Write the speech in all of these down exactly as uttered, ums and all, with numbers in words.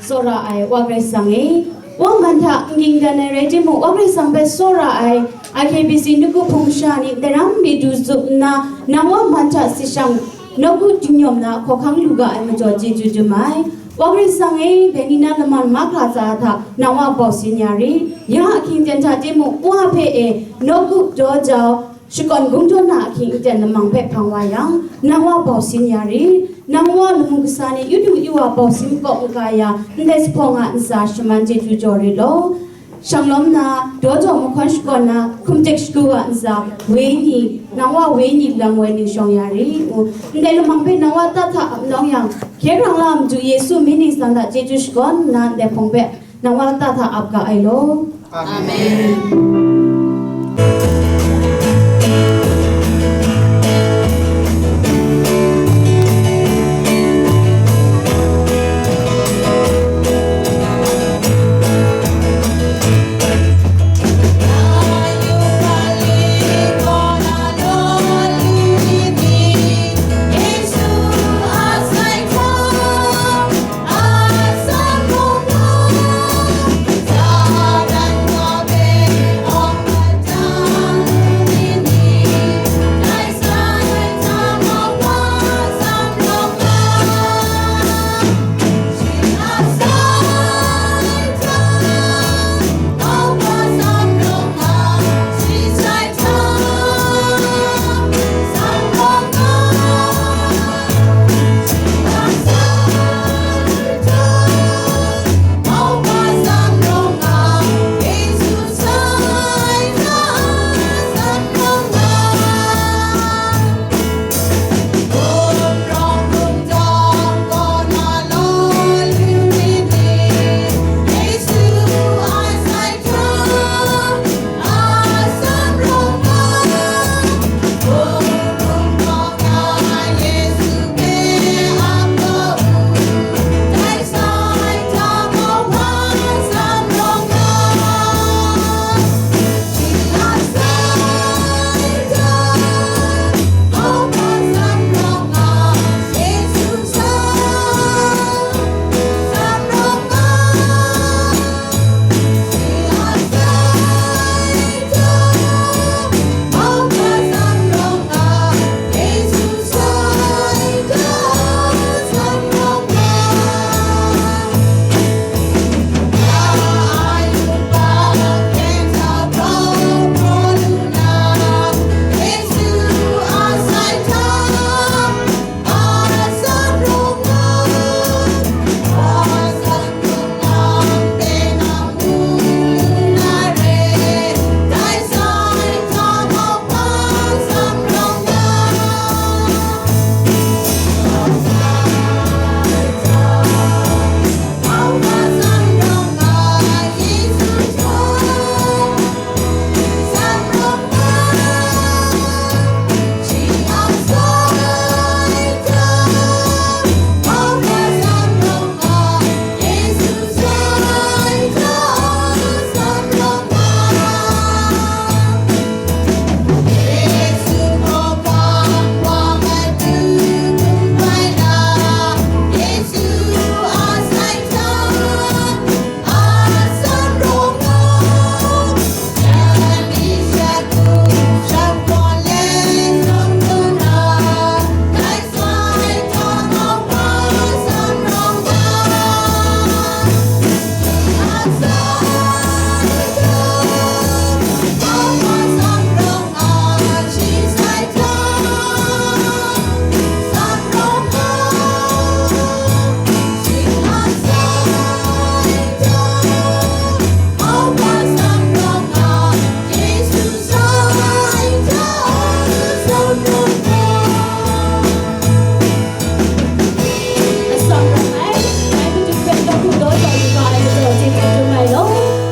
Tsawra ai Wa Karai Kasang e, Wa man hta n ging dan ai rai timung, Wa Karai Kasang hpe tsawra ai I K B C nawku hpung masha ni ndai ram mi du zup nna, nang Wa man hta si shang nawku dingnyawm na hkawhkang lu ga ai majaw chyeju dum ai. Wa Karai Kasang e, dai ni na laman mahkra tsa hta nang Wa bau sin ya ri, ya ahkying ten hta timung, Wa hpe e, nawku daw jau, shakawn gung daw na ahkying aten lamang hpe hpang wa yang, nang Wa bau sin ya ri, nang Wa lamu kasa ni yu du yu wa bau sin kaw n ka ya, ndai zuphpawng a ntsa shaman chyeju jaw rit law. Shanglawm na, daw jau mahkawn shakawn na, hkum tek shagu wa ntsa, wenyi, nang Wa wenyi lam woi ning shawng ya ri, ngu, ndai lamang hpe nang Wa ta hta ap nawng yang, hkye rang la a Madu Yesu mying ningsang hta chyeju shakawn nna ndai hpawng hpe nang Wa ta hta ap ga ai law. Amen.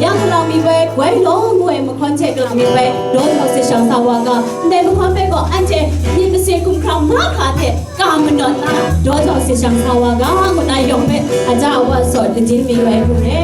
Yang galang mi bai, wai long wai mahkawn hte galang mi bai, daw jau se shang sa wa ga, ndai mahkawn bai gaw, anhte myit masin hkumhkrang mahkra hte ka manawt na, daw jau se shang sa wa ga, ngu na yawng hpe, aja awa saw, ladin mi wai hku re.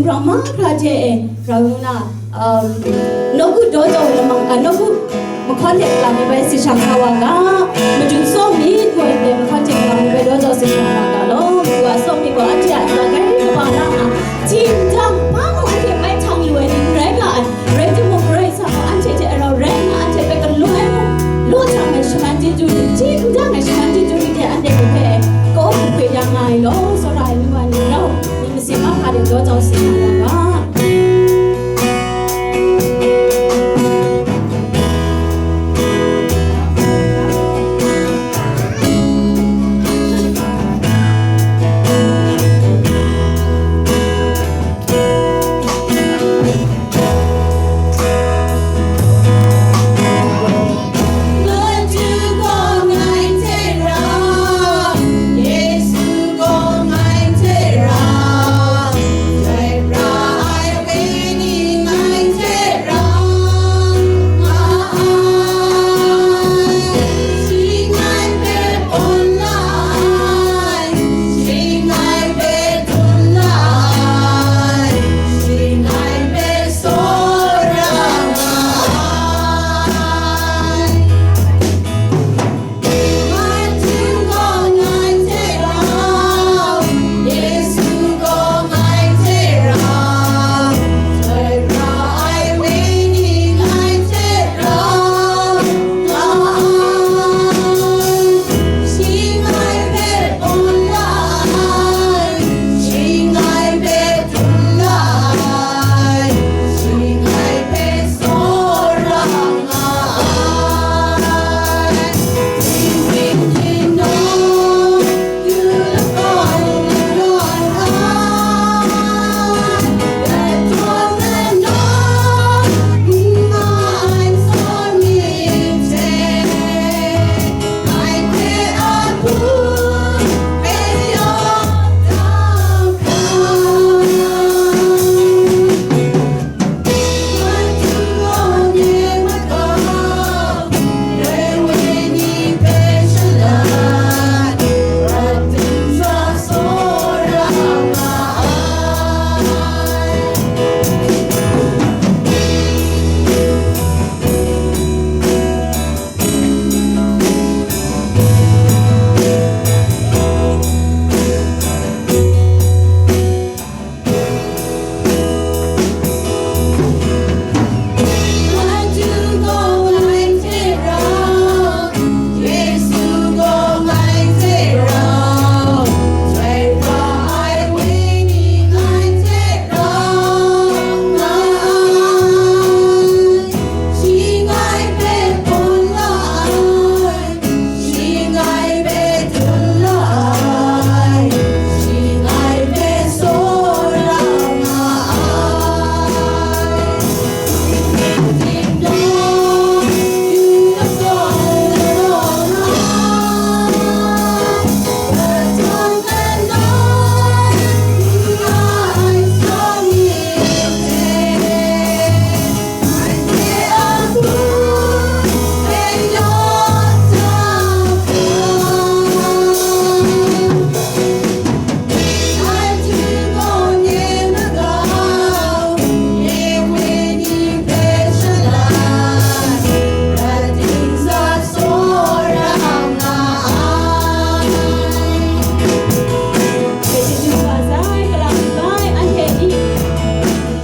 Hpra mahkra hte e, rau nna, um, nawku daw jau lamang, a, nawku mahkawn hte galam mi bai si shang sa wa ga, madu tsawm myit gaw ndai mahkawn hte galam mi bai daw jau si shang sa wa ga law, madu a tsawm myit gaw anhte a nta grai kaba la nga, hti ndang hpa mung anhte bai htang lu ai ni n rai ga ai, rai timung, Karai Kasang gaw anhte hte rau rai nna, anhte hpe galoi mung, law hta ai shaman chyeju ni, hti ndang ai shaman chyeju ni hte anhte hpe ka-up kahpe ya nga ai law, tsawra ai nu wa ni rau, myit masin mahkra de daw jau si nga ga.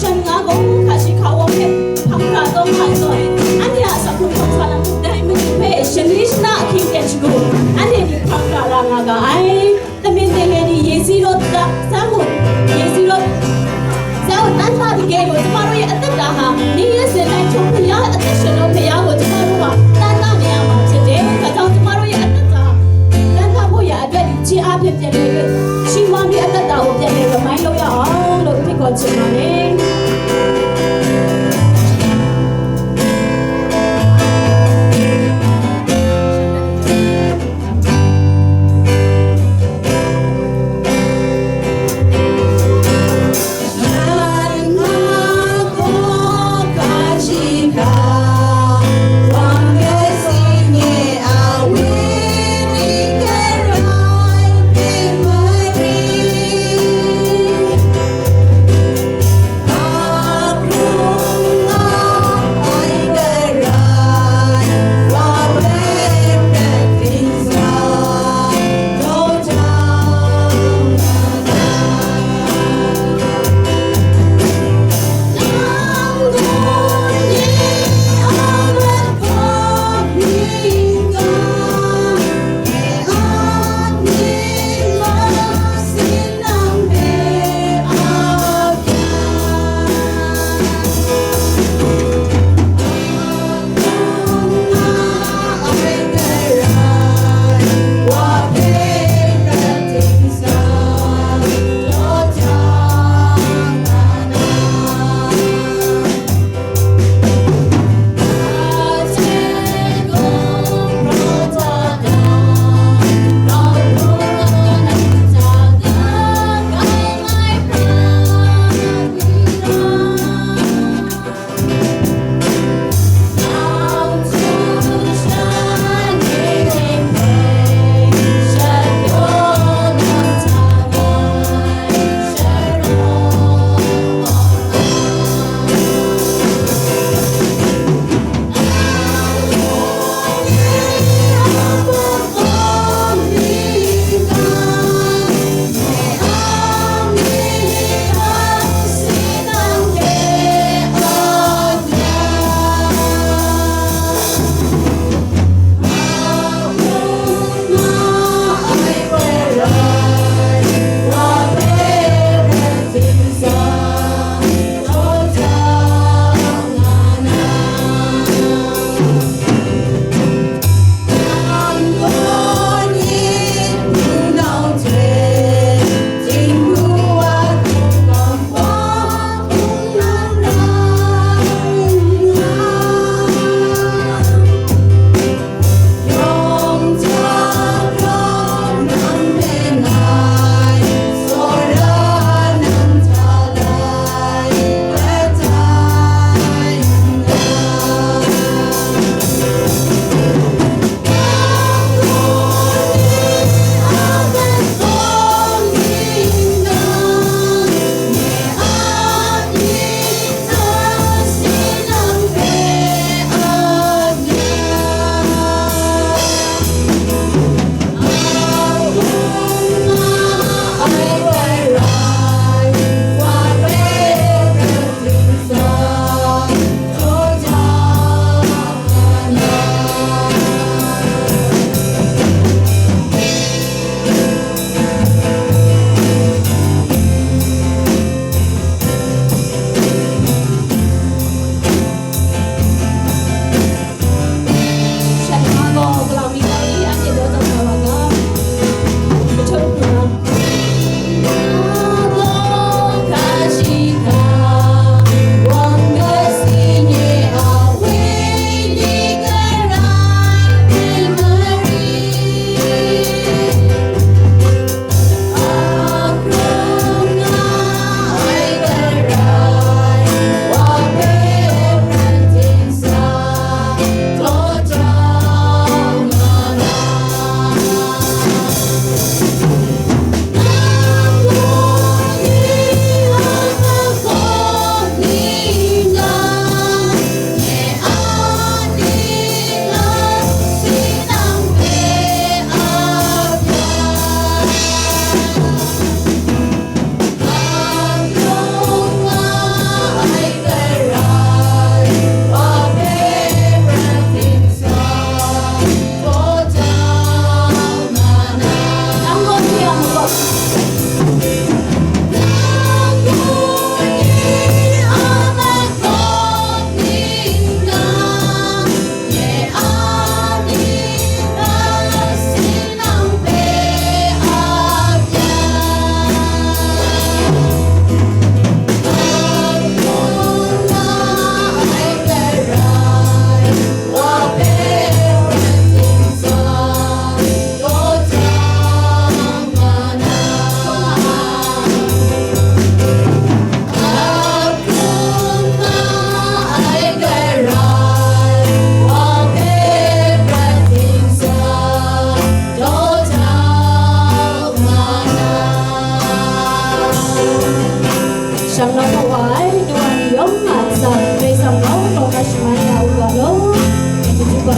Shan nga gaw hka shi hka wawng hpe hpang hkra taw nga ai zawn, anhte a asak hkrung hpang sa lam hkrup dai madu hpe shani shana ahkying ten shagu, anhte ni hpang hkra ra nga ga ai. Lamin deng ai ni, Yesi rawt da, Samun, Yesi rawt, Samun, တန်ႉတၢ်တကယ်ကို ကျမတို့ရဲ့အသက်တာဟာ နေ့ရက်စဉ်တိုင်း ထိုဘုရားအသက်ရှင်သောဘုရားကို ကျမတို့က တန်ႉတၢ်နေရမှာဖြစ်တယ်။ ဒါကြောင့် ကျမတို့ရဲ့အသက်တာ တန်ႉတၢ်ဖို့ရာအတွက် ဒီ ချစ်အားဖြင့်ပြန်လည်ပြီး ချီးမွမ်းပြီး အသက်တာကို ပြန်လည် remind လုပ်ရအောင်လို့ ဖိတ်ခေါ်ချင်ပါတယ်။ Jang na wa ai, nu wa ni yawng a ntsa, Karai Kasang nawng nawng na shamai ya u ga law. Chyeju ga